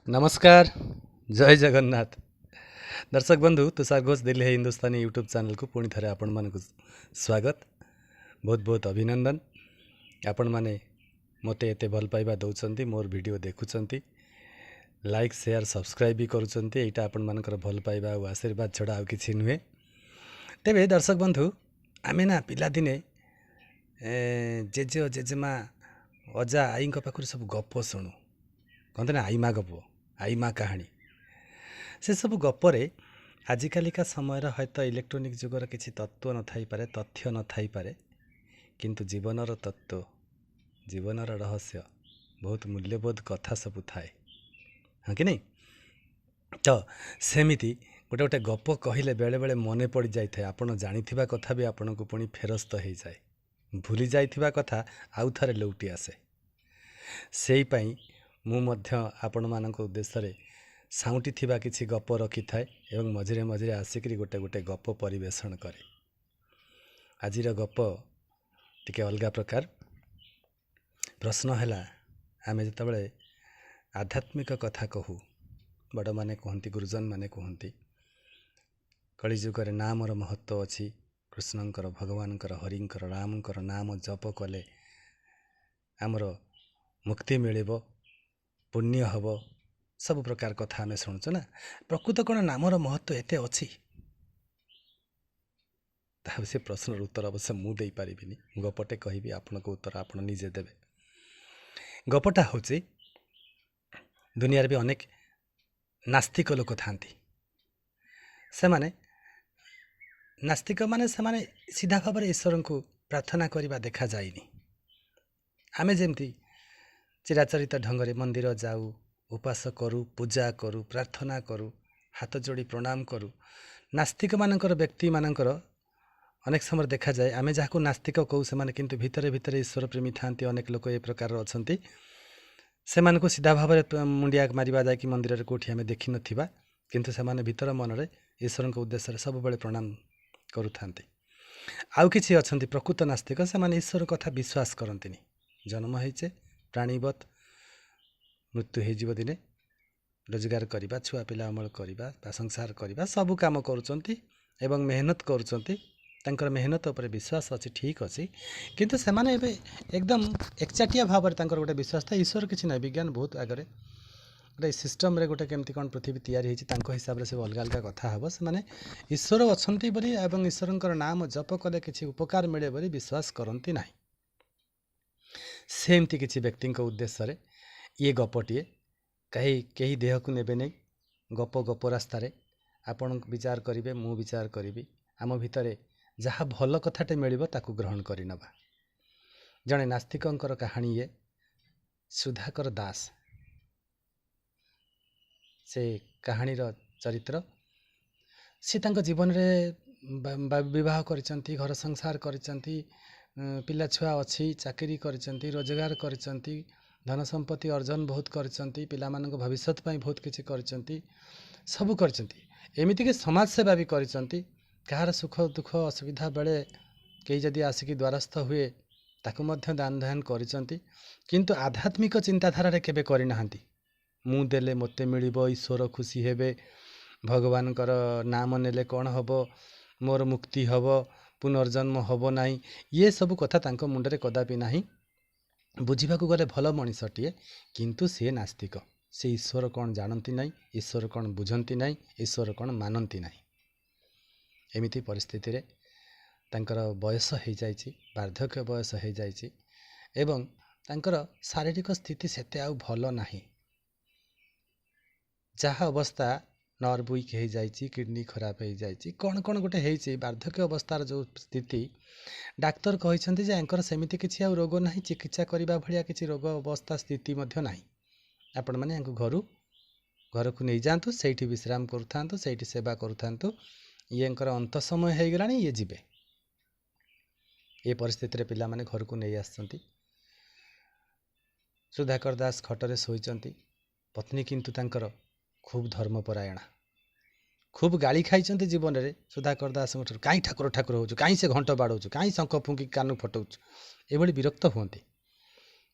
ନମସ୍କାର, ଜୟ ଜଗନ୍ନାଥ। ଦର୍ଶକ ବନ୍ଧୁ, ତୁଷାର ଘୋଷ ଦିଲ୍ଲୀ ହିନ୍ଦୁସ୍ତାନୀ ୟୁଟ୍ୟୁବ୍ ଚ୍ୟାନେଲକୁ ପୁଣି ଥରେ ଆପଣମାନଙ୍କୁ ସ୍ୱାଗତ, ବହୁତ ବହୁତ ଅଭିନନ୍ଦନ। ଆପଣମାନେ ମୋତେ ଏତେ ଭଲ ପାଇବା ଦେଉଛନ୍ତି, ମୋର ଭିଡ଼ିଓ ଦେଖୁଛନ୍ତି, ଲାଇକ୍, ସେୟାର, ସବସ୍କ୍ରାଇବ୍ ବି କରୁଛନ୍ତି। ଏଇଟା ଆପଣମାନଙ୍କର ଭଲ ପାଇବା ଆଉ ଆଶୀର୍ବାଦ ଛଡ଼ା ଆଉ କିଛି ନୁହେଁ। ତେବେ ଦର୍ଶକ ବନ୍ଧୁ, ଆମେ ନା ପିଲାଦିନେ ଜେଜେ, ଜେଜେମା, ଅଜା, ଆଈଙ୍କ ପାଖରୁ ସବୁ ଗପ ଶୁଣୁ। କହନ୍ତି ନା ଆଈମା ଗପ, ଆଈମା କାହାଣୀ। ସେସବୁ ଗପରେ ଆଜିକାଲିକା ସମୟର ହୁଏତ ଇଲେକ୍ଟ୍ରୋନିକ୍ ଯୁଗର କିଛି ତତ୍ତ୍ୱ ନଥାଇପାରେ, ତଥ୍ୟ ନଥାଇପାରେ, କିନ୍ତୁ ଜୀବନର ତତ୍ତ୍ୱ, ଜୀବନର ରହସ୍ୟ, ବହୁତ ମୂଲ୍ୟବୋଧ କଥା ସବୁ ଥାଏ, ହଁ କି ନାଇଁ? ତ ସେମିତି ଗୋଟେ ଗୋଟେ ଗପ କହିଲେ ବେଳେବେଳେ ମନେ ପଡ଼ିଯାଇଥାଏ। ଆପଣ ଜାଣିଥିବା କଥା ବି ଆପଣଙ୍କୁ ପୁଣି ଫେରସ୍ତ ହେଇଯାଏ, ଭୁଲି ଯାଇଥିବା କଥା ଆଉ ଥରେ ଲେଉଟି ଆସେ। ସେଇପାଇଁ ମୁଁ ମଧ୍ୟ ଆପଣମାନଙ୍କ ଉଦ୍ଦେଶ୍ୟରେ ସାଉଁଟି ଥିବା କିଛି ଗପ ରଖିଥାଏ ଏବଂ ମଝିରେ ମଝିରେ ଆସିକରି ଗୋଟେ ଗୋଟେ ଗପ ପରିବେଷଣ କରେ। ଆଜିର ଗପ ଟିକେ ଅଲଗା ପ୍ରକାର। ପ୍ରଶ୍ନ ହେଲା, ଆମେ ଯେତେବେଳେ ଆଧ୍ୟାତ୍ମିକ କଥା କହୁ, ବଡ଼ମାନେ କୁହନ୍ତି, ଗୁରୁଜନମାନେ କୁହନ୍ତି, କଳିଯୁଗରେ ନାମର ମହତ୍ତ୍ୱ ଅଛି। କୃଷ୍ଣଙ୍କର, ଭଗବାନଙ୍କର, ହରିଙ୍କର, ରାମଙ୍କର ନାମ ଜପ କଲେ ଆମର ମୁକ୍ତି ମିଳିବ, ପୁଣ୍ୟ ହେବ, ସବୁ ପ୍ରକାର କଥା ଆମେ ଶୁଣୁଛୁ ନା। ପ୍ରକୃତ କ'ଣ ନାମର ମହତ୍ତ୍ୱ ଏତେ ଅଛି? ତାହା ସେ ପ୍ରଶ୍ନର ଉତ୍ତର ଅବଶ୍ୟ ମୁଁ ଦେଇପାରିବିନି। ମୁଁ ଗପଟେ କହିବି, ଆପଣଙ୍କ ଉତ୍ତର ଆପଣ ନିଜେ ଦେବେ। ଗପଟା ହେଉଛି, ଦୁନିଆରେ ବି ଅନେକ ନାସ୍ତିକ ଲୋକ ଥାଆନ୍ତି। ସେମାନେ ନାସ୍ତିକ ମାନେ ସେମାନେ ସିଧା ଭାବରେ ଈଶ୍ୱରଙ୍କୁ ପ୍ରାର୍ଥନା କରିବା ଦେଖାଯାଏନି। ଆମେ ଯେମିତି ଚିରାଚରିତ ଢଙ୍ଗରେ ମନ୍ଦିର ଯାଉ, ଉପାସ କରୁ, ପୂଜା କରୁ, ପ୍ରାର୍ଥନା କରୁ, ହାତ ଯୋଡ଼ି ପ୍ରଣାମ କରୁ, ନାସ୍ତିକମାନଙ୍କର, ବ୍ୟକ୍ତିମାନଙ୍କର ଅନେକ ସମୟରେ ଦେଖାଯାଏ, ଆମେ ଯାହାକୁ ନାସ୍ତିକ କହୁ, ସେମାନେ କିନ୍ତୁ ଭିତରେ ଭିତରେ ଈଶ୍ୱର ପ୍ରେମୀ ଥାଆନ୍ତି। ଅନେକ ଲୋକ ଏ ପ୍ରକାରର ଅଛନ୍ତି। ସେମାନଙ୍କୁ ସିଧା ଭାବରେ ମୁଣ୍ଡିଆ ମାରିବା ଯାଇକି ମନ୍ଦିରରେ କେଉଁଠି ଆମେ ଦେଖିନଥିବା, କିନ୍ତୁ ସେମାନେ ଭିତର ମନରେ ଈଶ୍ୱରଙ୍କ ଉଦ୍ଦେଶ୍ୟରେ ସବୁବେଳେ ପ୍ରଣାମ କରୁଥାନ୍ତି। ଆଉ କିଛି ଅଛନ୍ତି ପ୍ରକୃତ ନାସ୍ତିକ, ସେମାନେ ଈଶ୍ୱର କଥା ବିଶ୍ୱାସ କରନ୍ତିନି। ଜନ୍ମ ହେଇଛେ ପ୍ରାଣୀବତ୍, ମୃତ୍ୟୁ ହେଇଯିବ ଦିନେ, ରୋଜଗାର କରିବା, ଛୁଆ ପିଲା ଅମଳ କରିବା ବା ସଂସାର କରିବା, ସବୁ କାମ କରୁଛନ୍ତି ଏବଂ ମେହନତ କରୁଛନ୍ତି। ତାଙ୍କର ମେହନତ ଉପରେ ବିଶ୍ୱାସ ଅଛି, ଠିକ୍ ଅଛି, କିନ୍ତୁ ସେମାନେ ଏବେ ଏକଦମ ଏକଚାଟିଆ ଭାବରେ ତାଙ୍କର ଗୋଟେ ବିଶ୍ୱାସ ଥାଏ, ଈଶ୍ୱର କିଛି ନାହିଁ, ବିଜ୍ଞାନ ବହୁତ ଆଗରେ, ଗୋଟେ ସିଷ୍ଟମ୍ରେ ଗୋଟେ କେମିତି କ'ଣ ପୃଥିବୀ ତିଆରି ହେଇଛି, ତାଙ୍କ ହିସାବରେ ସବୁ ଅଲଗା ଅଲଗା କଥା ହେବ। ସେମାନେ ଈଶ୍ୱର ଅଛନ୍ତି ବୋଲି ଏବଂ ଈଶ୍ୱରଙ୍କର ନାମ ଜପ କଲେ କିଛି ଉପକାର ମିଳେ ବୋଲି ବିଶ୍ୱାସ କରନ୍ତି ନାହିଁ। ସେମିତି କିଛି ବ୍ୟକ୍ତିଙ୍କ ଉଦ୍ଦେଶ୍ୟରେ ଇଏ ଗପଟିଏ। କେହି ଦେହକୁ ନେବେ ନାହିଁ। ଗପ ଗପ ରାସ୍ତାରେ ଆପଣ ବିଚାର କରିବେ, ମୁଁ ବିଚାର କରିବି। ଆମ ଭିତରେ ଯାହା ଭଲ କଥାଟେ ମିଳିବ ତାକୁ ଗ୍ରହଣ କରିନେବା। ଜଣେ ନାସ୍ତିକଙ୍କର କାହାଣୀ ଇଏ। ସୁଧାକର ଦାସ ସେ କାହାଣୀର ଚରିତ୍ର। ସେ ତାଙ୍କ ଜୀବନରେ ବିବାହ କରିଛନ୍ତି, ଘର ସଂସାର କରିଛନ୍ତି, ପିଲା ଛୁଆ ଅଛି, ଚାକିରି କରିଛନ୍ତି, ରୋଜଗାର କରିଛନ୍ତି, ଧନ ସମ୍ପତ୍ତି ଅର୍ଜନ ବହୁତ କରିଛନ୍ତି, ପିଲାମାନଙ୍କ ଭବିଷ୍ୟତ ପାଇଁ ବହୁତ କିଛି କରିଛନ୍ତି, ସବୁ କରିଛନ୍ତି, ଏମିତିକି ସମାଜ ସେବା ବି କରିଛନ୍ତି। କାହାର ସୁଖ ଦୁଃଖ ଅସୁବିଧା ବେଳେ କେହି ଯଦି ଆସିକି ଦ୍ୱାରସ୍ଥ ହୁଏ, ତାକୁ ମଧ୍ୟ ଦାନ ଧ୍ୟାନ କରିଛନ୍ତି, କିନ୍ତୁ ଆଧ୍ୟାତ୍ମିକ ଚିନ୍ତାଧାରାରେ କେବେ କରିନାହାନ୍ତି। ମୁଁ ଦେଲେ ମୋତେ ମିଳିବ, ଈଶ୍ୱର ଖୁସି ହେବେ, ଭଗବାନଙ୍କର ନାମ ନେଲେ କ'ଣ ହେବ, ମୋର ମୁକ୍ତି ହେବ, ପୁନର୍ଜନ୍ମ ହେବ ନାହିଁ, ଇଏ ସବୁ କଥା ତାଙ୍କ ମୁଣ୍ଡରେ କଦାପି ନାହିଁ। ବୁଝିବାକୁ ଗଲେ ଭଲ ମଣିଷଟିଏ, କିନ୍ତୁ ସିଏ ନାସ୍ତିକ। ସେ ଈଶ୍ୱର କ'ଣ ଜାଣନ୍ତି ନାହିଁ, ଈଶ୍ୱର କ'ଣ ବୁଝନ୍ତି ନାହିଁ, ଈଶ୍ୱର କ'ଣ ମାନନ୍ତି ନାହିଁ। ଏମିତି ପରିସ୍ଥିତିରେ ତାଙ୍କର ବୟସ ହେଇଯାଇଛି, ବାର୍ଦ୍ଧକ୍ୟ ବୟସ ହେଇଯାଇଛି ଏବଂ ତାଙ୍କର ଶାରୀରିକ ସ୍ଥିତି ସେତେ ଆଉ ଭଲ ନାହିଁ। ଯାହା ଅବସ୍ଥା, ନର୍ଭ ୱିକ୍ ହେଇଯାଇଛି, କିଡ଼ନୀ ଖରାପ ହେଇଯାଇଛି, କ'ଣ କ'ଣ ଗୋଟେ ହେଇଛି। ବାର୍ଦ୍ଧକ୍ୟ ଅବସ୍ଥାର ଯେଉଁ ସ୍ଥିତି, ଡାକ୍ତର କହିଛନ୍ତି ଯେ ୟାଙ୍କର ସେମିତି କିଛି ଆଉ ରୋଗ ନାହିଁ, ଚିକିତ୍ସା କରିବା ଭଳିଆ କିଛି ରୋଗ ଅବସ୍ଥା ସ୍ଥିତି ମଧ୍ୟ ନାହିଁ। ଆପଣମାନେ ୟାଙ୍କୁ ଘରକୁ ନେଇଯାଆନ୍ତୁ, ସେଇଠି ବିଶ୍ରାମ କରୁଥାନ୍ତୁ, ସେଇଠି ସେବା କରୁଥାନ୍ତୁ। ଇଏଙ୍କର ଅନ୍ତ ସମୟ ହେଇଗଲାଣି, ଇଏ ଯିବେ। ଏ ପରିସ୍ଥିତିରେ ପିଲାମାନେ ଘରକୁ ନେଇ ଆସିଛନ୍ତି। ସୁଧାକର ଦାସ ଖଟରେ ଶୋଇଛନ୍ତି। ପତ୍ନୀ କିନ୍ତୁ ତାଙ୍କର ଖୁବ୍ ଧର୍ମପରାୟଣା, ଖୁବ୍ ଗାଳି ଖାଇଛନ୍ତି ଜୀବନରେ ସୁଧାକର ଦାସଙ୍କ ଠାରୁ। କାହିଁ ଠାକୁର ଠାକୁର ହେଉଛୁ, କାହିଁ ସେ ଘଣ୍ଟ ବାଡ଼ଉଛୁ, କାହିଁ ଶଙ୍ଖ ଫୁଙ୍କି କାନ ଫଟଉଛୁ, ଏଭଳି ବିରକ୍ତ ହୁଅନ୍ତି।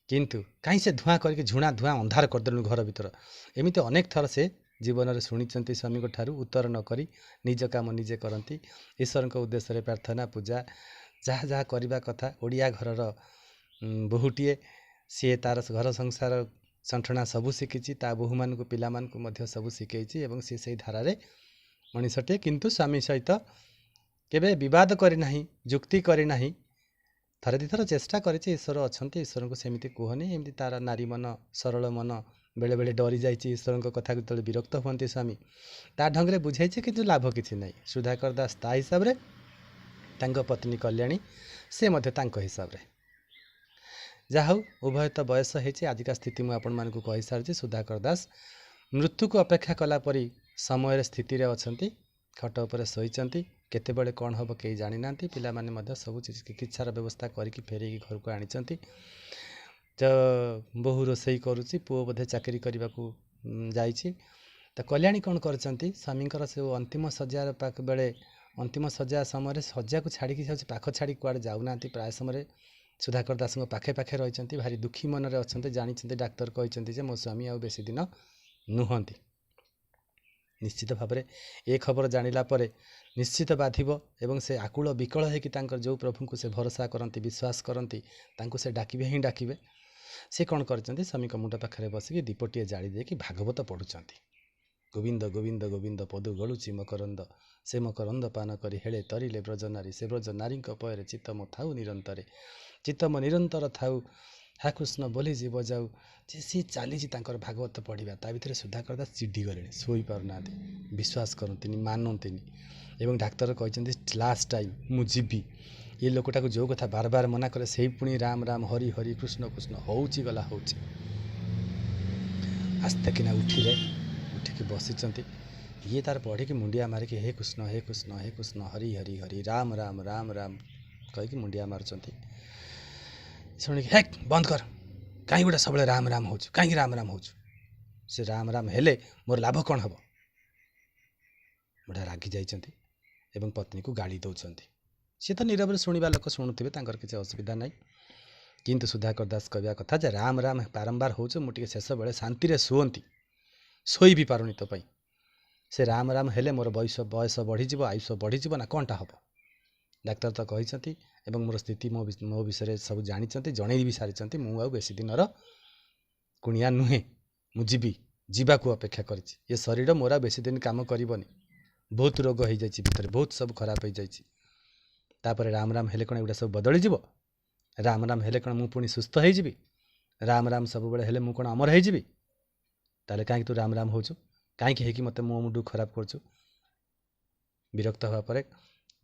କିନ୍ତୁ କାହିଁ ସେ ଧୂଆଁ କରିକି ଝୁଣା ଧୂଆଁ ଅନ୍ଧାର କରିଦେଲୁଣି ଘର ଭିତର। ଏମିତି ଅନେକ ଥର ସେ ଜୀବନରେ ଶୁଣିଛନ୍ତି ସ୍ୱାମୀଙ୍କ ଠାରୁ, ଉତ୍ତର ନ କରି ନିଜ କାମ ନିଜେ କରନ୍ତି। ଈଶ୍ୱରଙ୍କ ଉଦ୍ଦେଶ୍ୟରେ ପ୍ରାର୍ଥନା ପୂଜା ଯାହା ଯାହା କରିବା କଥା। ଓଡ଼ିଆ ଘରର ବୋହୂଟିଏ ସିଏ ତାର ଘର ସଂସାର ସଣ୍ଠଣା ସବୁ ଶିଖିଛି, ତା ବୋହୂମାନଙ୍କୁ ପିଲାମାନଙ୍କୁ ମଧ୍ୟ ସବୁ ଶିଖେଇଛି ଏବଂ ସିଏ ସେଇ ଧାରାରେ ମଣିଷଟିଏ। କିନ୍ତୁ ସ୍ୱାମୀ ସହିତ କେବେ ବିବାଦ କରିନାହିଁ, ଯୁକ୍ତି କରିନାହିଁ। ଥରେ ଦୁଇଥର ଚେଷ୍ଟା କରିଛି, ଈଶ୍ୱର ଅଛନ୍ତି, ଈଶ୍ୱରଙ୍କୁ ସେମିତି କୁହନି ଏମିତି। ତାର ନାରୀ ମନ, ସରଳ ମନ ବେଳେବେଳେ ଡରି ଯାଇଛି ଈଶ୍ୱରଙ୍କ କଥାକୁ ଯେତେବେଳେ ବିରକ୍ତ ହୁଅନ୍ତି ସ୍ୱାମୀ, ତା ଢଙ୍ଗରେ ବୁଝେଇଛି, କିନ୍ତୁ ଲାଭ କିଛି ନାହିଁ। ସୁଧାକର ଦାସ ତା ହିସାବରେ, ତାଙ୍କ ପତ୍ନୀ କଲ୍ୟାଣୀ ସେ ମଧ୍ୟ ତାଙ୍କ ହିସାବରେ। ଯାହା ହଉ, ଉଭୟ ତ ବୟସ ହେଇଛି। ଆଜିକା ସ୍ଥିତି ମୁଁ ଆପଣମାନଙ୍କୁ କହିସାରିଛି। ସୁଧାକର ଦାସ ମୃତ୍ୟୁକୁ ଅପେକ୍ଷା କଲା ପରି ସମୟରେ ସ୍ଥିତିରେ ଅଛନ୍ତି, ଖଟ ଉପରେ ଶୋଇଛନ୍ତି। କେତେବେଳେ କ'ଣ ହେବ କେହି ଜାଣିନାହାନ୍ତି। ପିଲାମାନେ ମଧ୍ୟ ସବୁ ଚିକିତ୍ସାର ବ୍ୟବସ୍ଥା କରିକି ଫେରେଇକି ଘରକୁ ଆଣିଛନ୍ତି। ତ ବୋହୂ ରୋଷେଇ କରୁଛି, ପୁଅ ବୋଧେ ଚାକିରି କରିବାକୁ ଯାଇଛି। ତ କଲ୍ୟାଣୀ କ'ଣ କରିଛନ୍ତି, ସ୍ୱାମୀଙ୍କର ସେ ଅନ୍ତିମ ଶଯ୍ୟାର ପାଖ ବେଳେ, ଅନ୍ତିମ ଶଯ୍ୟା ସମୟରେ ଶଯ୍ୟାକୁ ଛାଡ଼ିକି ଯାଉଛି, ପାଖ ଛାଡ଼ିକି କୁଆଡ଼େ ଯାଉନାହାନ୍ତି। ପ୍ରାୟ ସମୟରେ ସୁଧାକର ଦାସଙ୍କ ପାଖେ ପାଖେ ରହିଛନ୍ତି, ଭାରି ଦୁଃଖୀ ମନରେ ଅଛନ୍ତି। ଜାଣିଛନ୍ତି, ଡାକ୍ତର କହିଛନ୍ତି ଯେ ମୋ ସ୍ୱାମୀ ଆଉ ବେଶୀ ଦିନ ନୁହନ୍ତି। ନିଶ୍ଚିତ ଭାବରେ ଏ ଖବର ଜାଣିଲା ପରେ ନିଶ୍ଚିତ ବାଧିବ ଏବଂ ସେ ଆକୁଳ ବିକଳ ହେଇକି ତାଙ୍କର ଯେଉଁ ପ୍ରଭୁଙ୍କୁ ସେ ଭରସା କରନ୍ତି, ବିଶ୍ୱାସ କରନ୍ତି, ତାଙ୍କୁ ସେ ଡାକିବେ ହିଁ ଡାକିବେ। ସେ କ'ଣ କରିଛନ୍ତି, ସ୍ୱାମୀଙ୍କ ମୁଣ୍ଡ ପାଖରେ ବସିକି ଦୀପଟିଏ ଜାଳି ଦେଇକି ଭାଗବତ ପଢ଼ୁଛନ୍ତି। ଗୋବିନ୍ଦ ଗୋବିନ୍ଦ ଗୋବିନ୍ଦ ପଦୁ ଗଳୁଛି ମକରନ୍ଦ, ସେ ମକରନ୍ଦ ପାନ କରି ହେଳେ ତରିଲେ ବ୍ରଜନାରୀ, ସେ ବ୍ରଜ ନାରୀଙ୍କ ପୟରେ ଚିତ୍ତ ମୋ ଥାଉ ନିରନ୍ତରେ, ଚିତ୍ତ ମୋ ନିରନ୍ତର ଥାଉ, ହା କୃଷ୍ଣ ବୋଲି ଯିବ ଯାଉ। ଯେ ସିଏ ଚାଲିଛି ତାଙ୍କର ଭାଗବତ ପଢ଼ିବା, ତା ଭିତରେ ସୁଧାକର ଦାସ ଚିଡ଼ି ଗଲେଣି, ଶୋଇପାରୁନାହାନ୍ତି, ବିଶ୍ୱାସ କରନ୍ତିନି, ମାନନ୍ତିନି। ଏବଂ ଡାକ୍ତର କହିଛନ୍ତି ଲାଷ୍ଟ ଟାଇମ୍ ମୁଁ ଯିବି। ଏ ଲୋକଟାକୁ ଯେଉଁ କଥା ବାର ବାର ମନା କରେ, ସେଇ ପୁଣି ରାମ ରାମ ହରି ହରି କୃଷ୍ଣ କୃଷ୍ଣ ହେଉଛି ଗଲା ହେଉଛି। ଆସ୍ତେ କିନା ଉଠିଲେ, ଉଠିକି ବସିଛନ୍ତି। ଇଏ ତାର ପଢ଼ିକି ମୁଣ୍ଡିଆ ମାରିକି ହେ କୃଷ୍ଣ ହେ କୃଷ୍ଣ ହେ କୃଷ୍ଣ ହରି ହରି ହରି ରାମ ରାମ ରାମ ରାମ କହିକି ମୁଣ୍ଡିଆ ମାରୁଛନ୍ତି। ଶୁଣିକି ହେକ୍ ବନ୍ଦ କର, କାହିଁକି ଗୋଟେ ସବୁବେଳେ ରାମ ରାମ ହେଉଛୁ, କାହିଁକି ରାମ ରାମ ହେଉଛୁ? ସେ ରାମ ରାମ ହେଲେ ମୋର ଲାଭ କ'ଣ ହେବ? ବୁଢ଼ା ରାଗି ଯାଇଛନ୍ତି ଏବଂ ପତ୍ନୀକୁ ଗାଳି ଦେଉଛନ୍ତି। ସିଏ ତ ନୀରବରେ ଶୁଣିବା ଲୋକ, ଶୁଣୁଥିବେ, ତାଙ୍କର କିଛି ଅସୁବିଧା ନାହିଁ। କିନ୍ତୁ ସୁଧାକର ଦାସ କହିବା କଥା ଯେ ରାମ ରାମ ବାରମ୍ବାର ହେଉଛୁ, ମୁଁ ଟିକେ ଶେଷ ବେଳେ ଶାନ୍ତିରେ ଶୁଅନ୍ତି, ଶୋଇ ବି ପାରୁନି ତୋ ପାଇଁ। ସେ ରାମ ରାମ ହେଲେ ମୋର ବୟସ ବଢ଼ିଯିବ, ଆୟୁଷ ବଢ଼ିଯିବ ନା କ'ଣଟା ହେବ? ଡାକ୍ତର ତ କହିଛନ୍ତି ଏବଂ ମୋର ସ୍ଥିତି ମୋ ବିଷୟରେ ସବୁ ଜାଣିଛନ୍ତି, ଜଣେଇ ବି ସାରିଛନ୍ତି। ମୁଁ ଆଉ ବେଶୀ ଦିନର କୁଣିଆ ନୁହେଁ, ମୁଁ ଯିବି, ଯିବାକୁ ଅପେକ୍ଷା କରିଛି। ଏ ଶରୀର ମୋର ଆଉ ବେଶୀ ଦିନ କାମ କରିବନି, ବହୁତ ରୋଗ ହେଇଯାଇଛି ଭିତରେ, ବହୁତ ସବୁ ଖରାପ ହେଇଯାଇଛି। ତାପରେ ରାମ ରାମ ହେଲେ କ'ଣ ଏଗୁଡ଼ା ସବୁ ବଦଳିଯିବ? ରାମ ରାମ ହେଲେ କ'ଣ ମୁଁ ପୁଣି ସୁସ୍ଥ ହେଇଯିବି? ରାମ ରାମ ସବୁବେଳେ ହେଲେ ମୁଁ କ'ଣ ଅମର ହେଇଯିବି? ତାହେଲେ କାହିଁକି ତୁ ରାମ ରାମ ହେଉଛୁ? କାହିଁକି ହେଇକି ମୋତେ ମୋ ମୁଣ୍ଡକୁ ଖରାପ କରୁଛୁ? ବିରକ୍ତ ହେବା ପରେ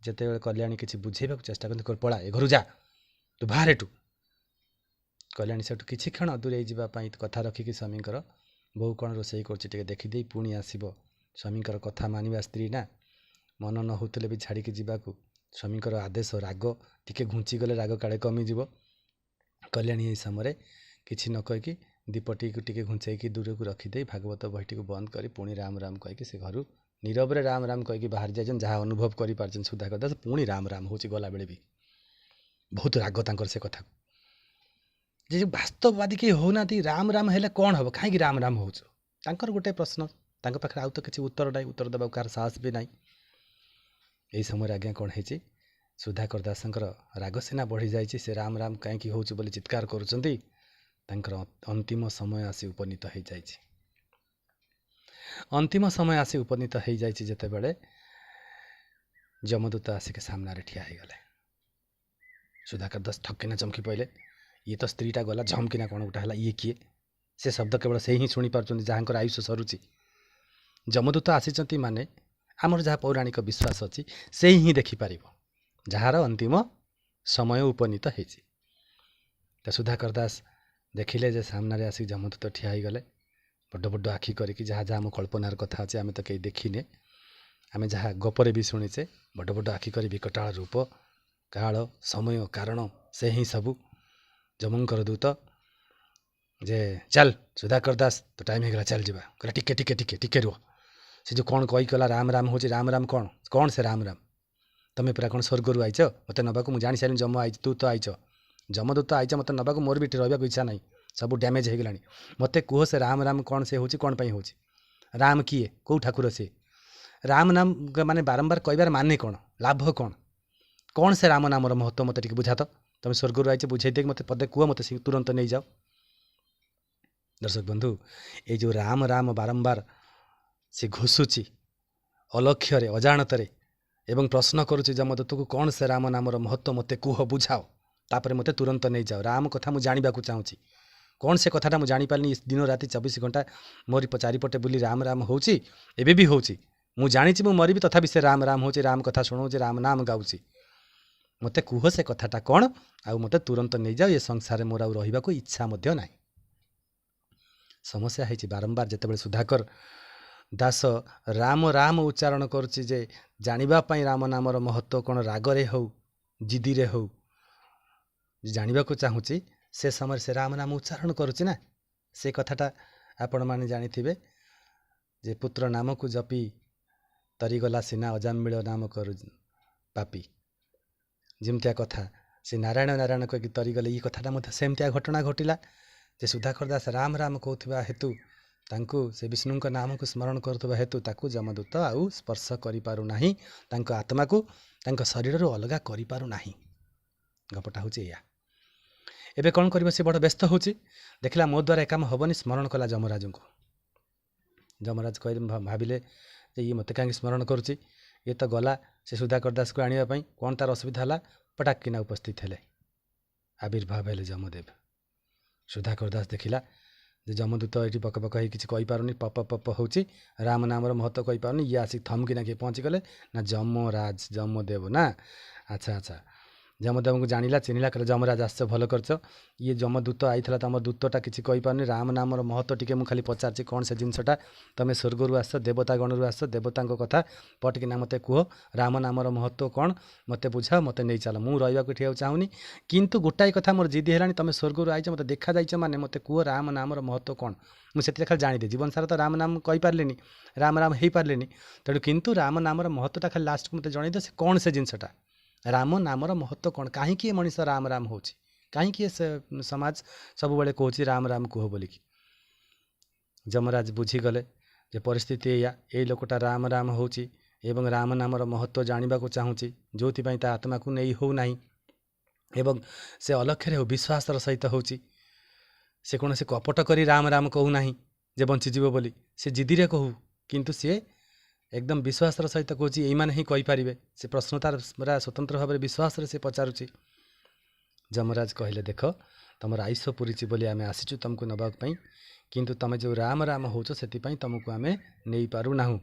ଯେତେବେଳେ କଲ୍ୟାଣୀ କିଛି ବୁଝେଇବାକୁ ଚେଷ୍ଟା କରନ୍ତି, ପଳା ଏ ଘରୁ, ଯା ତୁ ବାହାରେ ଏଠୁ। କଲ୍ୟାଣୀ ସେଠୁ କିଛି କ୍ଷଣ ଦୂରେଇ ଯିବା ପାଇଁ କଥା ରଖିକି ସ୍ୱାମୀଙ୍କର, ବୋଉ କ'ଣ ରୋଷେଇ କରୁଛି ଟିକେ ଦେଖିଦେଇ ପୁଣି ଆସିବ। ସ୍ୱାମୀଙ୍କର କଥା ମାନିବା ସ୍ତ୍ରୀ ନା, ମନ ନ ହେଉଥିଲେ ବି ଛାଡ଼ିକି ଯିବାକୁ ସ୍ୱାମୀଙ୍କର ଆଦେଶ, ରାଗ ଟିକେ ଘୁଞ୍ଚିଗଲେ ରାଗ କାଳେ କମିଯିବ। କଲ୍ୟାଣୀ ଏହି ସମୟରେ କିଛି ନ କହିକି ଦୀପଟିକୁ ଟିକେ ଘୁଞ୍ଚେଇକି ଦୂରକୁ ରଖିଦେଇ ଭାଗବତ ବହିଟିକୁ ବନ୍ଦ କରି ପୁଣି ରାମ ରାମ କହିକି ସେ ଘରୁ ନୀରବରେ ରାମ ରାମ କହିକି ବାହାରି ଯାଇଛନ୍ତି। ଯାହା ଅନୁଭବ କରିପାରିଛନ୍ତି ସୁଧାକର ଦାସ, ପୁଣି ରାମ ରାମ ହେଉଛି ଗଲାବେଳେ ବି ବହୁତ ରାଗ ତାଙ୍କର ସେ କଥାକୁ, ଯେ ବାସ୍ତବବାଦୀ କେହି ହେଉନାହାନ୍ତି। ରାମ ରାମ ହେଲେ କ'ଣ ହେବ, କାହିଁକି ରାମ ରାମ ହେଉଛୁ? ତାଙ୍କର ଗୋଟେ ପ୍ରଶ୍ନ, ତାଙ୍କ ପାଖରେ ଆଉ ତ କିଛି ଉତ୍ତର ନାହିଁ, ଉତ୍ତର ଦେବାକୁ କାହାର ସାହସ ବି ନାହିଁ। ଏହି ସମୟରେ ଆଜ୍ଞା କ'ଣ ହେଇଛି, ସୁଧାକର ଦାସଙ୍କର ରାଗ ସିନା ବଢ଼ିଯାଇଛି, ସେ ରାମ ରାମ କାହିଁକି ହେଉଛି ବୋଲି ଚିତ୍କାର କରୁଛନ୍ତି। ତାଙ୍କର ଅନ୍ତିମ ସମୟ ଆସି ଉପନୀତ ହେଇଯାଇଛି। ଅନ୍ତିମ ସମୟ ଆସି ଉପନୀତ ହେଇଯାଇଛି ଯେତେବେଳେ ଯମଦୂତ ଆସିକି ସାମ୍ନାରେ ଠିଆ ହେଇଗଲେ। ସୁଧାକର ଦାସ ଠକିନା ଚମକି ପଇଲେ। ଇଏ ତ ସ୍ତ୍ରୀଟା ଗଲା, ଝମକିନା କ'ଣ ଗୋଟେ ହେଲା, ଇଏ କିଏ? ସେ ଶବ୍ଦ କେବଳ ସେ ହିଁ ଶୁଣିପାରୁଛନ୍ତି ଯାହାଙ୍କର ଆୟୁଷ ସରୁଛି। ଯମଦୂତ ଆସିଛନ୍ତି ମାନେ ଆମର ଯାହା ପୌରାଣିକ ବିଶ୍ୱାସ ଅଛି, ସେଇ ହିଁ ଦେଖିପାରିବ ଯାହାର ଅନ୍ତିମ ସମୟ ଉପନୀତ ହେଇଛି। ତ ସୁଧାକର ଦାସ ଦେଖିଲେ ଯେ ସାମ୍ନାରେ ଆସିକି ଯମଦୂତ ଠିଆ ହେଇଗଲେ, ବଡ଼ ବଡ଼ ଆଖି କରିକି, ଯାହା ଯାହା ଆମ କଳ୍ପନାର କଥା ଅଛି, ଆମେ ତ କେହି ଦେଖିନେ, ଆମେ ଯାହା ଗପରେ ବି ଶୁଣିଛେ, ବଡ଼ ବଡ଼ ଆଖି କରି ବିକଟାଳ ରୂପ, କାଳ ସମୟ କାରଣ ସେ ହିଁ ସବୁ, ଯମଙ୍କର ଦୂତ। ଯେ ଚାଲ ସୁଧାକର ଦାସ, ତ ଟାଇମ୍ ହେଇଗଲା, ଚାଲ ଯିବା। କହିଲା ଟିକେ ଟିକେ ଟିକେ ଟିକେ ରୁହ। ସେ ଯେଉଁ କ'ଣ କହିଗଲା ରାମ ରାମ ହେଉଛି, ରାମ ରାମ କ'ଣ କ'ଣ ସେ ରାମ ରାମ? ତମେ ପୁରା କ'ଣ ସ୍ୱର୍ଗରୁ ଆଇଛ ମୋତେ ନେବାକୁ? ମୁଁ ଜାଣିସାରିଲି ଯମ ଆଇଛ, ତୁ ତ ଆଇଛ, ଯମଦୂତ ଆଇଛ ମୋତେ ନେବାକୁ, ମୋର ବି ଏଠି ରହିବାକୁ ଇଚ୍ଛା ନାହିଁ। ସବୁ ଡ୍ୟାମେଜ୍ ହେଇଗଲାଣି। ମୋତେ କୁହ ସେ ରାମ ରାମ କ'ଣ ସେ ହେଉଛି, କ'ଣ ପାଇଁ ହେଉଛି? ରାମ କିଏ, କେଉଁ ଠାକୁର ସିଏ? ରାମ ନାମ ମାନେ ବାରମ୍ବାର କହିବାର ମାନେ କ'ଣ, ଲାଭ କ'ଣ? କ'ଣ ସେ ରାମ ନାମର ମହତ୍ତ୍ୱ ମୋତେ ଟିକେ ବୁଝା ତ। ତୁମେ ସ୍ୱର୍ଗରୁ ଆଇଛ, ବୁଝେଇ ଦେଇକି ମୋତେ ପଦେ କୁହ, ମୋତେ ତୁରନ୍ତ ନେଇଯାଅ। ଦର୍ଶକ ବନ୍ଧୁ, ଏଇ ଯେଉଁ ରାମ ରାମ ବାରମ୍ବାର ସେ ଘୋଷୁଛି ଅଲକ୍ଷ୍ୟରେ, ଅଜାଣତରେ, ଏବଂ ପ୍ରଶ୍ନ କରୁଛି ଯମଦୂତକୁ, କ'ଣ ସେ ରାମ ନାମର ମହତ୍ତ୍ୱ ମୋତେ କୁହ, ବୁଝାଅ, ତାପରେ ମୋତେ ତୁରନ୍ତ ନେଇଯାଅ। ରାମ କଥା ମୁଁ ଜାଣିବାକୁ ଚାହୁଁଛି, କ'ଣ ସେ କଥାଟା ମୁଁ ଜାଣିପାରିନି। ଦିନ ରାତି 24 ଘଣ୍ଟା ମୋରି ଚାରିପଟେ ବୁଲି ରାମ ରାମ ହେଉଛି, ଏବେ ବି ହେଉଛି। ମୁଁ ଜାଣିଛି ମୁଁ ମରିବି, ତଥାପି ସେ ରାମ ରାମ ହେଉଛି, ରାମ କଥା ଶୁଣଉଛି, ରାମ ନାମ ଗାଉଛି। ମୋତେ କୁହ ସେ କଥାଟା କ'ଣ, ଆଉ ମୋତେ ତୁରନ୍ତ ନେଇଯାଅ। ଏ ସଂସାରରେ ମୋର ଆଉ ରହିବାକୁ ଇଚ୍ଛା ମଧ୍ୟ ନାହିଁ। ସମସ୍ୟା ହେଇଛି ବାରମ୍ବାର ଯେତେବେଳେ ସୁଧାକର ଦାସ ରାମ ରାମ ଉଚ୍ଚାରଣ କରୁଛି ଯେ ଜାଣିବା ପାଇଁ ରାମ ନାମର ମହତ୍ତ୍ୱ କ'ଣ, ରାଗରେ ହେଉ ଜିଦିରେ ହେଉ ଜାଣିବାକୁ ଚାହୁଁଛି, ସେ ସମୟରେ ସେ ରାମ ନାମ ଉଚ୍ଚାରଣ କରୁଛି ନା। ସେ କଥାଟା ଆପଣମାନେ ଜାଣିଥିବେ ଯେ ପୁତ୍ର ନାମକୁ ଜପି ତରିଗଲା ସିନା ଅଜାମିଳ ନାମ କରୁ ପାପି। ଯେମିତିଆ କଥା ସେ ନାରାୟଣ ନାରାୟଣ କହିକି ତରିଗଲେ, ଏଇ କଥାଟା ମଧ୍ୟ ସେମିତିଆ ଘଟଣା ଘଟିଲା ଯେ ସୁଧାକର ଦାସ ରାମ ରାମ କହୁଥିବା ହେତୁ, ତାଙ୍କୁ ସେ ବିଷ୍ଣୁଙ୍କ ନାମକୁ ସ୍ମରଣ କରୁଥିବା ହେତୁ ତାକୁ ଯମଦୂତ ଆଉ ସ୍ପର୍ଶ କରିପାରୁନାହିଁ, ତାଙ୍କ ଆତ୍ମାକୁ ତାଙ୍କ ଶରୀରରୁ ଅଲଗା କରିପାରୁନାହିଁ। ଗପଟା ହେଉଛି ଏଇଆ। ଏବେ କ'ଣ କରିବ, ସେ ବଡ଼ ବ୍ୟସ୍ତ ହେଉଛି। ଦେଖିଲା ମୋ ଦ୍ୱାରା ଏ କାମ ହେବନି, ସ୍ମରଣ କଲା ଯମରାଜଙ୍କୁ। ଯମରାଜ କହିଲେ, ଭାବିଲେ ଯେ ଇଏ ମୋତେ କାହିଁକି ସ୍ମରଣ କରୁଛି, ଇଏ ତ ଗଲା ସେ ସୁଧାକର ଦାସକୁ ଆଣିବା ପାଇଁ, କ'ଣ ତାର ଅସୁବିଧା ହେଲା? ପଟାକ କିନା ଉପସ୍ଥିତ ହେଲେ, ଆବିର୍ଭାବ ହେଲେ ଯମଦେବ। ସୁଧାକର ଦାସ ଦେଖିଲା ଯେ ଯମଦୂତ ଏଠି ପକ ପକ ହେଇ କିଛି କହିପାରୁନି, ପପ ପପ ହେଉଛି, ରାମ ନାମର ମହତ୍ତ୍ୱ କହିପାରୁନି। ଇଏ ଆସିକି ଥମକିନା କିଏ ପହଞ୍ଚିଗଲେ ନା ଯମରାଜ, ଯମଦେବ ନା। ଆଚ୍ଛା ଆଚ୍ଛା, ଯମଦେବଙ୍କୁ ଜାଣିଲା, ଚିହ୍ନିଲା, କହିଲେ ଯମରାଜ ଆସିଛ, ଭଲ କରିଛ। ଇଏ ଯମଦୂତ ଆଇଥିଲା, ତୁମ ଦୂତଟା କିଛି କହିପାରୁନି, ରାମ ନାମର ମହତ୍ତ୍ୱ ଟିକେ ମୁଁ ଖାଲି ପଚାରିଛି କ'ଣ ସେ ଜିନିଷଟା। ତୁମେ ସ୍ୱର୍ଗରୁ ଆସିଛ, ଦେବତା ଗଣରୁ ଆସିଛ, ଦେବତାଙ୍କ କଥା ପଟକିନା ମୋତେ କୁହ, ରାମ ନାମର ମହତ୍ତ୍ୱ କ'ଣ ମୋତେ ବୁଝାଅ, ମୋତେ ନେଇ ଚାଲ। ମୁଁ ରହିବାକୁ ଏଠି ଆଉ ଚାହୁଁନି, କିନ୍ତୁ ଗୋଟାଏ କଥା ମୋର ଜିଦି ହେଲାଣି, ତୁମେ ସ୍ୱର୍ଗରୁ ଆଇଛ, ମୋତେ ଦେଖାଯାଇଛ ମାନେ ମୋତେ କୁହ ରାମ ନାମର ମହତ୍ତ୍ୱ କ'ଣ। ମୁଁ ସେଥିରେ ଖାଲି ଜାଣିଦିଏ, ଜୀବନ ସାରା ତ ରାମ ନାମ କହିପାରିଲିନି, ରାମ ରାମ ହେଇପାରିଲିନି, ତେଣୁ କିନ୍ତୁ ରାମ ନାମର ମହତ୍ତ୍ୱଟା ଖାଲି ଲାଷ୍ଟକୁ ମୋତେ ଜଣେଇଦିଅ, ସେ କ'ଣ ସେ ଜିନିଷଟା, ରାମ ନାମର ମହତ୍ତ୍ୱ କ'ଣ, କାହିଁକି ଏ ମଣିଷ ରାମ ରାମ ହେଉଛି, କାହିଁକି ଏ ସମାଜ ସବୁବେଳେ କହୁଛି ରାମ ରାମ କୁହ ବୋଲିକି। ଯମରାଜ ବୁଝିଗଲେ ଯେ ପରିସ୍ଥିତି ଏଇଆ, ଏଇ ଲୋକଟା ରାମ ରାମ ହେଉଛି ଏବଂ ରାମ ନାମର ମହତ୍ତ୍ୱ ଜାଣିବାକୁ ଚାହୁଁଛି, ଯେଉଁଥିପାଇଁ ତା ଆତ୍ମାକୁ ନେଇ ହେଉନାହିଁ, ଏବଂ ସେ ଅଲକ୍ଷ୍ୟରେ ହେଉ ବିଶ୍ୱାସର ସହିତ ହେଉଛି, ସେ କୌଣସି କପଟ କରି ରାମ ରାମ କହୁନାହିଁ ଯେ ବଞ୍ଚିଯିବ ବୋଲି, ସେ ଜିଦିରେ କହୁ, କିନ୍ତୁ ସିଏ ଏକଦମ ବିଶ୍ୱାସର ସହିତ କହୁଛି, ଏଇମାନେ ହିଁ କହିପାରିବେ। ସେ ପ୍ରଶ୍ନ ତାର ପୁରା ସ୍ୱତନ୍ତ୍ର ଭାବରେ ବିଶ୍ୱାସରେ ସେ ପଚାରୁଛି। ଯମରାଜ କହିଲେ, ଦେଖ ତୁମର ଆୟୁଷ ପୁରିଛି ବୋଲି ଆମେ ଆସିଛୁ ତୁମକୁ ନେବା ପାଇଁ, କିନ୍ତୁ ତୁମେ ଯେଉଁ ରାମ ରାମ ହେଉଛ ସେଥିପାଇଁ ତୁମକୁ ଆମେ ନେଇପାରୁନାହୁଁ।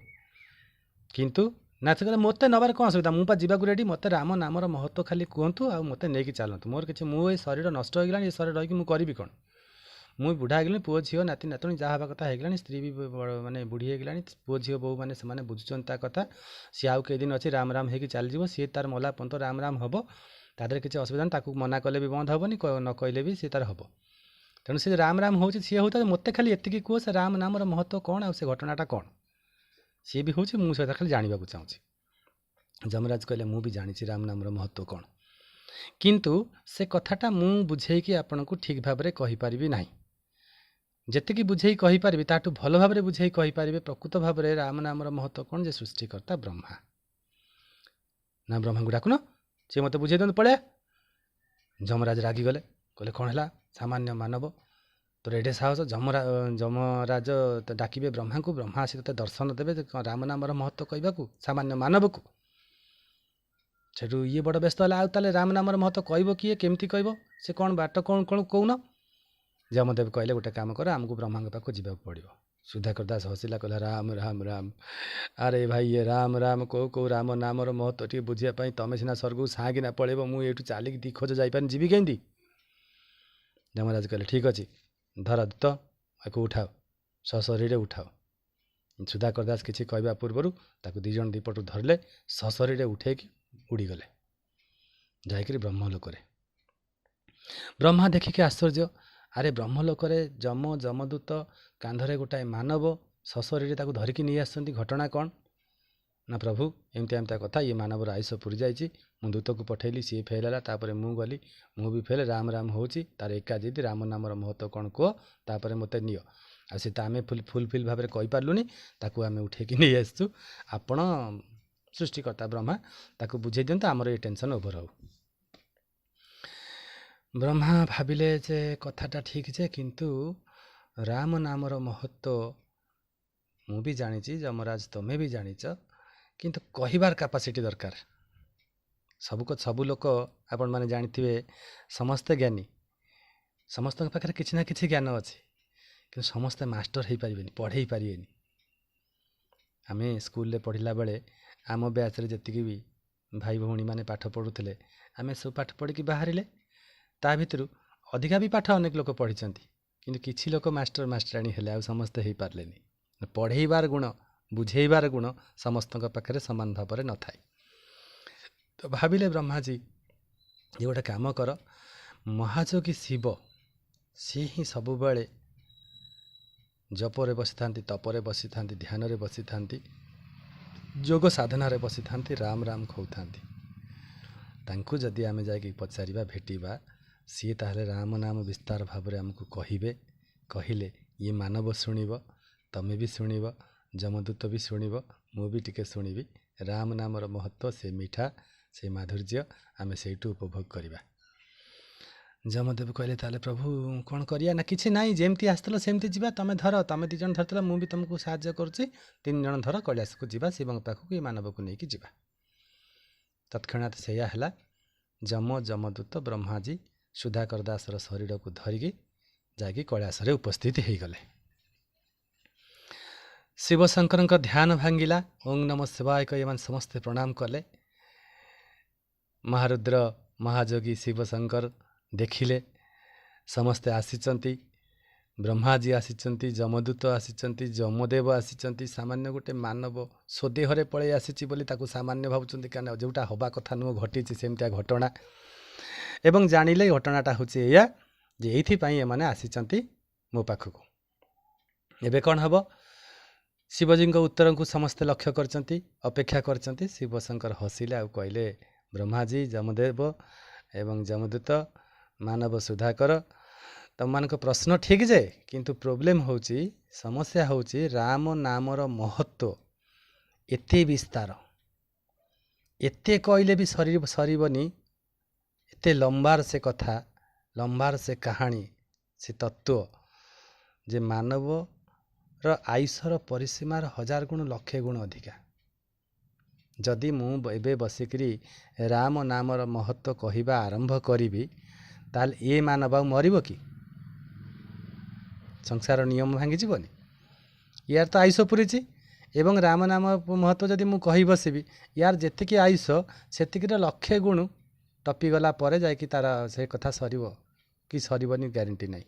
କିନ୍ତୁ ନା, ସେ କହିଲେ ମୋତେ ନେବାରେ କ'ଣ ଅସୁବିଧା, ମୁଁ ପା ଯିବାକୁ ରେଡ଼ି, ମୋତେ ରାମ ନାମର ମହତ୍ତ୍ୱ ଖାଲି କୁହନ୍ତୁ ଆଉ ମୋତେ ନେଇକି ଚାଲନ୍ତୁ, ମୋର କିଛି, ମୁଁ ଏ ଶରୀର ନଷ୍ଟ ହେଇଗଲାଣି, ଏ ଶରୀର ରହିକି ମୁଁ କରିବି କ'ଣ, ମୁଁ ବୁଢ଼ା ହେଇଗଲିଣି, ପୁଅ ଝିଅ ନାତି ନାତୁଣୀ ଯାହା ହେବା କଥା ହେଇଗଲାଣି, ସ୍ତ୍ରୀ ବି ମାନେ ବୁଢ଼ୀ ହେଇଗଲାଣି, ପୁଅ ଝିଅ ବୋହୂ ମାନେ ସେମାନେ ବୁଝୁଛନ୍ତି ତା କଥା, ସିଏ ଆଉ କେଇଦିନ ଅଛି ରାମ ରାମ ହେଇକି ଚାଲିଯିବ, ସିଏ ତାର ମଲା ପର୍ଯ୍ୟନ୍ତ ରାମ ରାମ ହେବ, ତା ଦେହରେ କିଛି ଅସୁବିଧା ନାହିଁ, ତାକୁ ମନା କଲେ ବି ବନ୍ଦ ହେବନି, ନ କହିଲେ ବି ସିଏ ତାର ହେବ। ତେଣୁ ସେ ରାମ ରାମ ହେଉଛି ସିଏ ହେଉଥାଏ, ମୋତେ ଖାଲି ଏତିକି କୁହ ସେ ରାମ ନାମର ମହତ୍ତ୍ୱ କ'ଣ ଆଉ ସେ ଘଟଣାଟା କ'ଣ, ସିଏ ବି ହେଉଛି, ମୁଁ ସେଇଟା ଖାଲି ଜାଣିବାକୁ ଚାହୁଁଛି। ଯମରାଜ କହିଲେ ମୁଁ ବି ଜାଣିଛି ରାମ ନାମର ମହତ୍ତ୍ୱ କ'ଣ, କିନ୍ତୁ ସେ କଥାଟା ମୁଁ ବୁଝେଇକି ଆପଣଙ୍କୁ ଠିକ୍ ଭାବରେ କହିପାରିବି ନାହିଁ, ଯେତିକି ବୁଝେଇ କହିପାରିବି ତାଠୁ ଭଲ ଭାବରେ ବୁଝେଇ କହିପାରିବେ ପ୍ରକୃତ ଭାବରେ ରାମ ନାମର ମହତ୍ତ୍ୱ କ'ଣ, ଯେ ସୃଷ୍ଟିକର୍ତ୍ତା ବ୍ରହ୍ମା। ନା ବ୍ରହ୍ମାଙ୍କୁ ଡାକୁନ, ସିଏ ମୋତେ ବୁଝେଇ ଦିଅନ୍ତୁ, ପଳେଆ। ଯମରାଜ ରାଗିଗଲେ, କହିଲେ କ'ଣ ହେଲା ସାମାନ୍ୟ ମାନବ, ତୋର ଏଡ଼େ ସାହସ, ଯମରାଜ ଡାକିବେ ବ୍ରହ୍ମାଙ୍କୁ, ବ୍ରହ୍ମା ଆସି ତୋତେ ଦର୍ଶନ ଦେବେ ରାମ ନାମର ମହତ୍ତ୍ୱ କହିବାକୁ ସାମାନ୍ୟ ମାନବକୁ। ସେଠୁ ଇଏ ବଡ଼ ବ୍ୟସ୍ତ ହେଲା, ଆଉ ତାହେଲେ ରାମ ନାମର ମହତ୍ତ୍ୱ କହିବ କିଏ, କେମିତି କହିବ, ସେ କ'ଣ ବାଟ କ'ଣ କ'ଣ କହୁନ। ଯମଦେବ କହିଲେ ଗୋଟେ କାମ କର, ଆମକୁ ବ୍ରହ୍ମାଙ୍କ ପାଖକୁ ଯିବାକୁ ପଡ଼ିବ। ସୁଧାକର ଦାସ ହସିଲା, କହିଲା ରାମ ରାମ ରାମ, ଆରେ ଭାଇ ଇଏ ରାମ ରାମ କେଉଁ କେଉଁ ରାମ ନାମର ମହତ୍ତ୍ୱ ଟିକେ ବୁଝିବା ପାଇଁ ତମେ ସିନା ସ୍ୱର୍ଗକୁ ସାଁକିନା ପଳେଇବ, ମୁଁ ଏଇଠୁ ଚାଲିକି ଦି ଖୋଜ ଯାଇପାରିନି, ଯିବି କେମିତି। ଯମରାଜ କହିଲେ ଠିକ୍ ଅଛି, ଧର ଦୂତ ଆକୁ ଉଠାଅ, ସଶରୀରେ ଉଠାଅ। ସୁଧାକର ଦାସ କିଛି କହିବା ପୂର୍ବରୁ ତାକୁ ଦୁଇ ଜଣ ଦୁଇପଟୁ ଧରିଲେ, ସଶରୀରେ ଉଠେଇକି ଉଡ଼ିଗଲେ ଯାଇକରି ବ୍ରହ୍ମଲୋକରେ। ବ୍ରହ୍ମା ଦେଖିକି ଆଶ୍ଚର୍ଯ୍ୟ, ଆରେ ବ୍ରହ୍ମଲୋକରେ ଯମ ଯମଦୂତ କାନ୍ଧରେ ଗୋଟାଏ ମାନବ ସଶରୀରେ ତାକୁ ଧରିକି ନେଇ ଆସିଛନ୍ତି, ଘଟଣା କ'ଣ? ନା ପ୍ରଭୁ ଏମିତି ଏମିତିଆ କଥା, ଇଏ ମାନବର ଆୟୁଷ ପୁରି ଯାଇଛି, ମୁଁ ଦୂତକୁ ପଠେଇଲି, ସିଏ ଫେଲ୍ ହେଲା, ତାପରେ ମୁଁ ଗଲି, ମୁଁ ବି ଫେଲ୍, ରାମ ରାମ ହେଉଛି, ତାର ଏକା ଜିଦି, ରାମ ନାମର ମହତ୍ଵ କ'ଣ କୁହ, ତାପରେ ମୋତେ ନିଅ। ଆଉ ସେ ତ ଆମେ ଫୁଲଫିଲ୍ ଭାବରେ କହିପାରିଲୁନି, ତାକୁ ଆମେ ଉଠେଇକି ନେଇ ଆସିଛୁ। ଆପଣ ସୃଷ୍ଟିକର୍ତ୍ତା ବ୍ରହ୍ମା ତାକୁ ବୁଝେଇ ଦିଅନ୍ତୁ, ଆମର ଏ ଟେନସନ୍ ଓଭର ହଉ। ବ୍ରହ୍ମା ଭାବିଲେ ଯେ କଥାଟା ଠିକ୍ ଯେ, କିନ୍ତୁ ରାମ ନାମର ମହତ୍ଵ ମୁଁ ବି ଜାଣିଛି, ଯମରାଜ ତୁମେ ବି ଜାଣିଛ, କିନ୍ତୁ କହିବାର କାପାସିଟି ଦରକାର। ସବୁ ଲୋକ ଆପଣମାନେ ଜାଣିଥିବେ ସମସ୍ତେ ଜ୍ଞାନୀ, ସମସ୍ତଙ୍କ ପାଖରେ କିଛି ନା କିଛି ଜ୍ଞାନ ଅଛି, କିନ୍ତୁ ସମସ୍ତେ ମାଷ୍ଟର ହେଇପାରିବେନି, ପଢ଼େଇ ପାରିବେନି। ଆମେ ସ୍କୁଲରେ ପଢ଼ିଲା ବେଳେ ଆମ ବ୍ୟାଚ୍ରେ ଯେତିକି ବି ଭାଇ ଭଉଣୀମାନେ ପାଠ ପଢ଼ୁଥିଲେ, ଆମେ ସବୁ ପାଠ ପଢ଼ିକି ବାହାରିଲେ, ତା ଭିତରୁ ଅଧିକା ବି ପାଠ ଅନେକ ଲୋକ ପଢ଼ିଛନ୍ତି, କିନ୍ତୁ କିଛି ଲୋକ ମାଷ୍ଟର ମାଷ୍ଟରାଣୀ ହେଲେ, ଆଉ ସମସ୍ତେ ହେଇପାରିଲେନି। ପଢ଼େଇବାର ଗୁଣ, ବୁଝେଇବାର ଗୁଣ ସମସ୍ତଙ୍କ ପାଖରେ ସମାନ ଭାବରେ ନଥାଏ। ତ ଭାବିଲେ ବ୍ରହ୍ମାଜୀ ଯେ ଗୋଟେ କାମ କର, ମହାଯୋଗୀ ଶିବ ସିଏ ହିଁ ସବୁବେଳେ ଜପରେ ବସିଥାନ୍ତି, ତପରେ ବସିଥାନ୍ତି, ଧ୍ୟାନରେ ବସିଥାନ୍ତି, ଯୋଗ ସାଧନାରେ ବସିଥାନ୍ତି, ରାମ ରାମ ଖଉଥାନ୍ତି। ତାଙ୍କୁ ଯଦି ଆମେ ଯାଇକି ପଚାରିବା, ଭେଟିବା, ସିଏ ତାହେଲେ ରାମ ନାମ ବିସ୍ତାର ଭାବରେ ଆମକୁ କହିବେ। କହିଲେ ଇଏ ମାନବ ଶୁଣିବ, ତମେ ବି ଶୁଣିବ, ଯମଦୂତ ବି ଶୁଣିବ, ମୁଁ ବି ଟିକେ ଶୁଣିବି। ରାମ ନାମର ମହତ୍ଵ, ସେ ମିଠା, ସେ ମାଧୁର୍ଯ୍ୟ ଆମେ ସେଇଠୁ ଉପଭୋଗ କରିବା। ଯମଦେବ କହିଲେ ତାହେଲେ ପ୍ରଭୁ କ'ଣ କରିବା? ନା କିଛି ନାହିଁ, ଯେମିତି ଆସିଥିଲ ସେମିତି ଯିବା, ତମେ ଧର, ତମେ ଦୁଇ ଜଣ ଧରିଥିଲ, ମୁଁ ବି ତୁମକୁ ସାହାଯ୍ୟ କରୁଛି, 3 ଜଣ ଧର, କୈଳାସକୁ ଯିବା, ଶିବଙ୍କ ପାଖକୁ ଏ ମାନବକୁ ନେଇକି ଯିବା। ତତ୍କ୍ଷଣାତ୍ ସେଇଆ ହେଲା। ଯମ, ଯମଦୂତ, ବ୍ରହ୍ମାଜୀ ସୁଧାକର ଦାସର ଶରୀରକୁ ଧରିକି ଯାଇକି କୈଳାସରେ ଉପସ୍ଥିତ ହେଇଗଲେ। ଶିବଶଙ୍କରଙ୍କ ଧ୍ୟାନ ଭାଙ୍ଗିଲା, ଓଂ ନମ ଶିବାୟ କହି ଏମାନେ ସମସ୍ତେ ପ୍ରଣାମ କଲେ। ମହାରୁଦ୍ର ମହାଯୋଗୀ ଶିବଶଙ୍କର ଦେଖିଲେ ସମସ୍ତେ ଆସିଛନ୍ତି, ବ୍ରହ୍ମାଜୀ ଆସିଛନ୍ତି, ଯମଦୂତ ଆସିଛନ୍ତି, ଯମଦେବ ଆସିଛନ୍ତି। ସାମାନ୍ୟ ଗୋଟେ ମାନବ ସ୍ୱଦେହରେ ପଳେଇ ଆସିଛି ବୋଲି ତାକୁ ସାମାନ୍ୟ ଭାବୁଛନ୍ତି, କାରଣ ଯେଉଁଟା ହେବା କଥା ନୁହଁ ଘଟିଛି ସେମିତିଆ ଘଟଣା। ଏବଂ ଜାଣିଲେ ଘଟଣାଟା ହେଉଛି ଏଇଆ ଯେ ଏଇଥିପାଇଁ ଏମାନେ ଆସିଛନ୍ତି ମୋ ପାଖକୁ। ଏବେ କ'ଣ ହେବ? ଶିବଜୀଙ୍କ ଉତ୍ତରଙ୍କୁ ସମସ୍ତେ ଲକ୍ଷ୍ୟ କରିଛନ୍ତି, ଅପେକ୍ଷା କରିଛନ୍ତି। ଶିବଶଙ୍କର ହସିଲେ ଆଉ କହିଲେ, ବ୍ରହ୍ମାଜୀ, ଯମଦେବ ଏବଂ ଯମଦୂତ, ମାନବ ସୁଧାକର, ତମମାନଙ୍କ ପ୍ରଶ୍ନ ଠିକ୍ ଯେ, କିନ୍ତୁ ପ୍ରୋବ୍ଲେମ୍ ହେଉଛି, ସମସ୍ୟା ହେଉଛି ରାମ ନାମର ମହତ୍ଵ ଏତେ ବିସ୍ତାର, ଏତେ କହିଲେ ବି ସରିବନି, ଏତେ ଲମ୍ବାର ସେ କଥା, ଲମ୍ବାର ସେ କାହାଣୀ, ସେ ତତ୍ତ୍ୱ ଯେ ମାନବର ଆୟୁଷର ପରିସୀମାର 1000 ଗୁଣ ଲକ୍ଷେ ଗୁଣ ଅଧିକା। ଯଦି ମୁଁ ଏବେ ବସିକିରି ରାମ ନାମର ମହତ୍ଵ କହିବା ଆରମ୍ଭ କରିବି, ତାହେଲେ ଏ ମାନବ ଆଉ ମରିବ କି? ସଂସାର ନିୟମ ଭାଙ୍ଗିଯିବନି? ୟାର ତ ଆୟୁଷ ପୁରିଛି, ଏବଂ ରାମ ନାମ ମହତ୍ଵ ଯଦି ମୁଁ କହି ବସିବି, ୟାର ଯେତିକି ଆୟୁଷ ସେତିକିର ଲକ୍ଷେ ଗୁଣ ଟପିଗଲା ପରେ ଯାଇକି ତାର ସେ କଥା ସରିବ କି ସରିବନି ଗ୍ୟାରେଣ୍ଟି ନାହିଁ।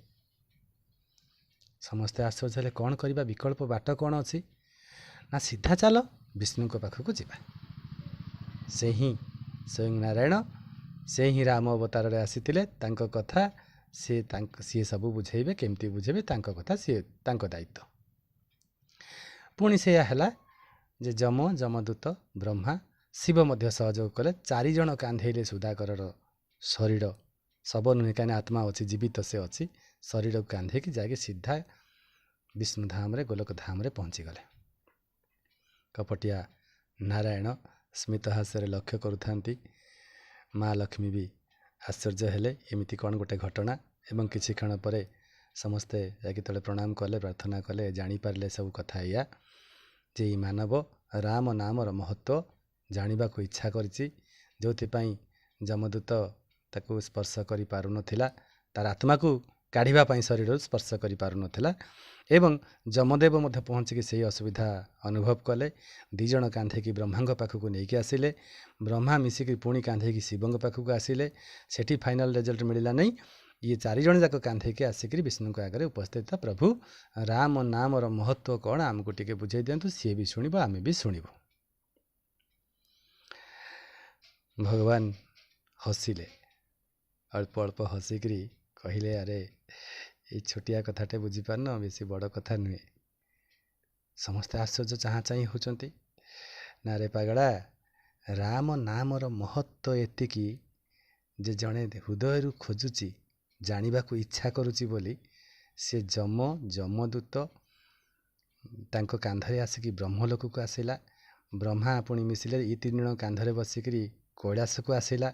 ସମସ୍ତେ ଆଶ୍ଚର୍ଯ୍ୟ ହେଲେ, କ'ଣ କରିବା, ବିକଳ୍ପ ବାଟ କ'ଣ ଅଛି? ନା ସିଧା ଚାଲ ବିଷ୍ଣୁଙ୍କ ପାଖକୁ ଯିବା, ସେ ହିଁ ସ୍ୱୟଂ ନାରାୟଣ, ସେ ହିଁ ରାମ ଅବତାରରେ ଆସିଥିଲେ, ତାଙ୍କ କଥା ସିଏ ସବୁ ବୁଝେଇବେ, କେମିତି ବୁଝେଇବେ ତାଙ୍କ କଥା ସିଏ, ତାଙ୍କ ଦାୟିତ୍ୱ। ପୁଣି ସେଇଆ ହେଲା ଯେ ଯମ, ଯମଦୂତ, ବ୍ରହ୍ମା, ଶିବ ମଧ୍ୟ ସହଯୋଗ କଲେ। 4 ଜଣ କାନ୍ଧେଇଲେ ସୁଧାକରର ଶରୀର, ଶବ ନୁହେଁ, କାହିଁକି ଆତ୍ମା ଅଛି, ଜୀବିତ ସେ ଅଛି, ଶରୀରକୁ କାନ୍ଧେଇକି ଯାଇକି ସିଧା ବିଷ୍ଣୁଧାମରେ, ଗୋଲକଧାମରେ ପହଞ୍ଚିଗଲେ। କପଟିଆ ନାରାୟଣ ସ୍ମିତ ହାସ୍ୟରେ ଲକ୍ଷ୍ୟ କରୁଥାନ୍ତି। ମା ଲକ୍ଷ୍ମୀ ବି ଆଶ୍ଚର୍ଯ୍ୟ ହେଲେ, ଏମିତି କ'ଣ ଗୋଟେ ଘଟଣା। ଏବଂ କିଛି କ୍ଷଣ ପରେ ସମସ୍ତେ ଯାଇକି ତଳେ ପ୍ରଣାମ କଲେ, ପ୍ରାର୍ଥନା କଲେ, ଜାଣିପାରିଲେ ସବୁ କଥା ଏଇଆ ଯେ ଏଇ ମାନବ ରାମ ନାମର ମହତ୍ଵ ଜାଣିବାକୁ ଇଚ୍ଛା କରିଛି, ଯେଉଁଥିପାଇଁ ଯମଦୂତ ତାକୁ ସ୍ପର୍ଶ କରିପାରୁନଥିଲା, ତାର ଆତ୍ମାକୁ କାଢ଼ିବା ପାଇଁ ଶରୀରରୁ ସ୍ପର୍ଶ କରିପାରୁନଥିଲା। ଏବଂ ଯମଦେବ ମଧ୍ୟ ପହଞ୍ଚିକି ସେଇ ଅସୁବିଧା ଅନୁଭବ କଲେ। 2 ଜଣ କାନ୍ଧେଇକି ବ୍ରହ୍ମାଙ୍କ ପାଖକୁ ନେଇକି ଆସିଲେ, ବ୍ରହ୍ମା ମିଶିକି ପୁଣି କାନ୍ଧେଇକି ଶିବଙ୍କ ପାଖକୁ ଆସିଲେ। ସେଠି ଫାଇନାଲ୍ ରେଜଲ୍ଟ ମିଳିଲା ନାହିଁ। ଇଏ 4 ଜଣ ଯାକ କାନ୍ଧେଇକି ଆସିକିରି ବିଷ୍ଣୁଙ୍କ ଆଗରେ ଉପସ୍ଥିତ, ପ୍ରଭୁ ରାମ ନାମର ମହତ୍ଵ କ'ଣ ଆମକୁ ଟିକେ ବୁଝେଇ ଦିଅନ୍ତୁ, ସିଏ ବି ଶୁଣିବ, ଆମେ ବି ଶୁଣିବୁ। ଭଗବାନ ହସିଲେ, ଅଳ୍ପ ଅଳ୍ପ ହସିକିରି କହିଲେ, ଆରେ ଏଇ ଛୋଟିଆ କଥାଟେ ବୁଝିପାରୁନ, ବେଶୀ ବଡ଼ କଥା ନୁହେଁ। ସମସ୍ତେ ଆଶ୍ଚର୍ଯ୍ୟ ଚାହାଁ ଚାହିଁ ହେଉଛନ୍ତି। ନା ରେ ପାଗଳା, ରାମ ନାମର ମହତ୍ଵ ଏତିକି ଯେ ଜଣେ ହୃଦୟରୁ ଖୋଜୁଛି, ଜାଣିବାକୁ ଇଚ୍ଛା କରୁଛି ବୋଲି ସେ ଯମ ଯମଦୂତ ତାଙ୍କ କାନ୍ଧରେ ଆସିକି ବ୍ରହ୍ମଲୋକକୁ ଆସିଲା। ବ୍ରହ୍ମା ପୁଣି ମିଶିଲେ, ଏ ତିନି ଜଣ କାନ୍ଧରେ ବସିକିରି କୈଳାସକୁ ଆସିଲା।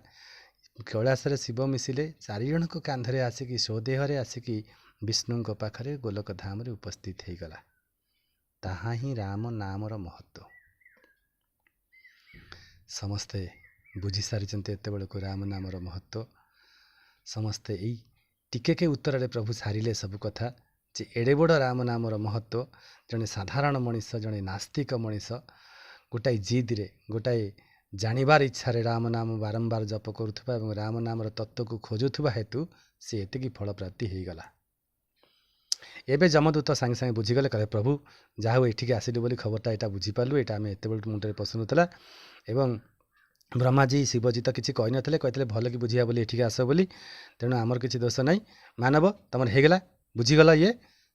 କୈଳାସରେ ଶିବ ମିଶିଲେ, ଚାରିଜଣଙ୍କ କାନ୍ଧରେ ଆସିକି ସ୍ୱଦେହରେ ଆସିକି ବିଷ୍ଣୁଙ୍କ ପାଖରେ ଗୋଲକ ଧାମରେ ଉପସ୍ଥିତ ହେଇଗଲା। ତାହା ହିଁ ରାମ ନାମର ମହତ୍ଵ। ସମସ୍ତେ ବୁଝି ସାରିଛନ୍ତି ଏତେବେଳକୁ ରାମ ନାମର ମହତ୍ଵ। ସମସ୍ତେ ଏଇ ଟିକେକେ ଉତ୍ତରରେ ପ୍ରଭୁ ସାରିଲେ ସବୁ କଥା ଯେ ଏଡ଼େ ବଡ଼ ରାମ ନାମର ମହତ୍ଵ। ଜଣେ ସାଧାରଣ ମଣିଷ, ଜଣେ ନାସ୍ତିକ ମଣିଷ ଗୋଟାଏ ଜିଦ୍ରେ, ଗୋଟାଏ ଜାଣିବାର ଇଚ୍ଛାରେ ରାମ ନାମ ବାରମ୍ବାର ଜପ କରୁଥିବା ଏବଂ ରାମ ନାମର ତତ୍ତ୍ୱକୁ ଖୋଜୁଥିବା ହେତୁ ସେ ଏତିକି ଫଳ ପ୍ରାପ୍ତି ହେଇଗଲା। ଏବେ ଯମଦୂତ ସାଙ୍ଗେ ସାଙ୍ଗେ ବୁଝିଗଲେ, କହିଲେ ପ୍ରଭୁ ଯାହା ହଉ ଏଠିକି ଆସିଲୁ ବୋଲି ଖବରଟା ଏଇଟା ବୁଝିପାରିଲୁ, ଏଇଟା ଆମେ ଏତେବେଳକୁ ମୁଣ୍ଡରେ ପଶୁନଥିଲା। ଏବଂ ବ୍ରହ୍ମାଜୀ ଶିବଜୀ ତ କିଛି କହିନଥିଲେ, କହିଥିଲେ ଭଲ କି ବୁଝିବା ବୋଲି ଏଠିକି ଆସ ବୋଲି, ତେଣୁ ଆମର କିଛି ଦୋଷ ନାହିଁ। ମାନବ ତମର ହେଇଗଲା, ବୁଝିଗଲ ଇଏ,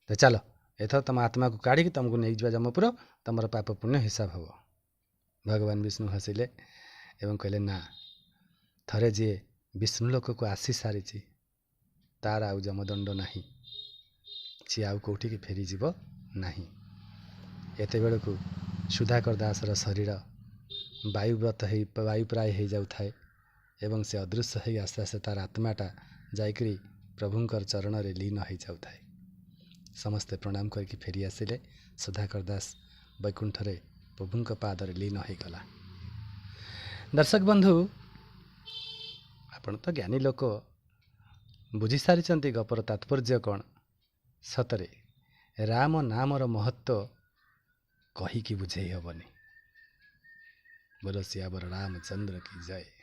ତ ଚାଲ ଏଥର ତମ ଆତ୍ମାକୁ କାଢ଼ିକି ତମକୁ ନେଇଯିବା ଯମପୁର, ତମର ପାପ ପୁଣ୍ୟ ହିସାବ ହେବ। ଭଗବାନ ବିଷ୍ଣୁ ହସିଲେ ଏବଂ କହିଲେ ନା, ଥରେ ଯିଏ ବିଷ୍ଣୁ ଲୋକକୁ ଆସି ସାରିଛି ତାର ଆଉ ଯମଦଣ୍ଡ ନାହିଁ, ସିଏ ଆଉ କେଉଁଠିକି ଫେରିଯିବ ନାହିଁ। ଏତେବେଳକୁ ସୁଧାକର ଦାସର ଶରୀର ବାୟୁବ୍ରତ ହେଇ ବାୟୁପ୍ରାୟ ହେଇଯାଉଥାଏ ଏବଂ ସେ ଅଦୃଶ୍ୟ ହେଇ ଆସ୍ତେ ଆସ୍ତେ ତାର ଆତ୍ମାଟା ଯାଇକରି ପ୍ରଭୁଙ୍କର ଚରଣରେ ଲୀନ ହେଇଯାଉଥାଏ। ସମସ୍ତେ ପ୍ରଣାମ କରିକି ଫେରି ଆସିଲେ। ସୁଧାକର ଦାସ ବୈକୁଣ୍ଠରେ ପ୍ରଭୁଙ୍କ ପାଦରେ ଲୀନ ହେଇଗଲା। ଦର୍ଶକ ବନ୍ଧୁ, ଆପଣ ତ ଜ୍ଞାନୀ ଲୋକ, ବୁଝି ସାରିଛନ୍ତି ଗପର ତାତ୍ପର୍ଯ୍ୟ କ'ଣ। ସତରେ ରାମ ନାମର ମହତ୍ଵ କହିକି ବୁଝେଇ ହେବନି। ବୋଲ ସିଆବର ରାମଚନ୍ଦ୍ର କି ଜୟ।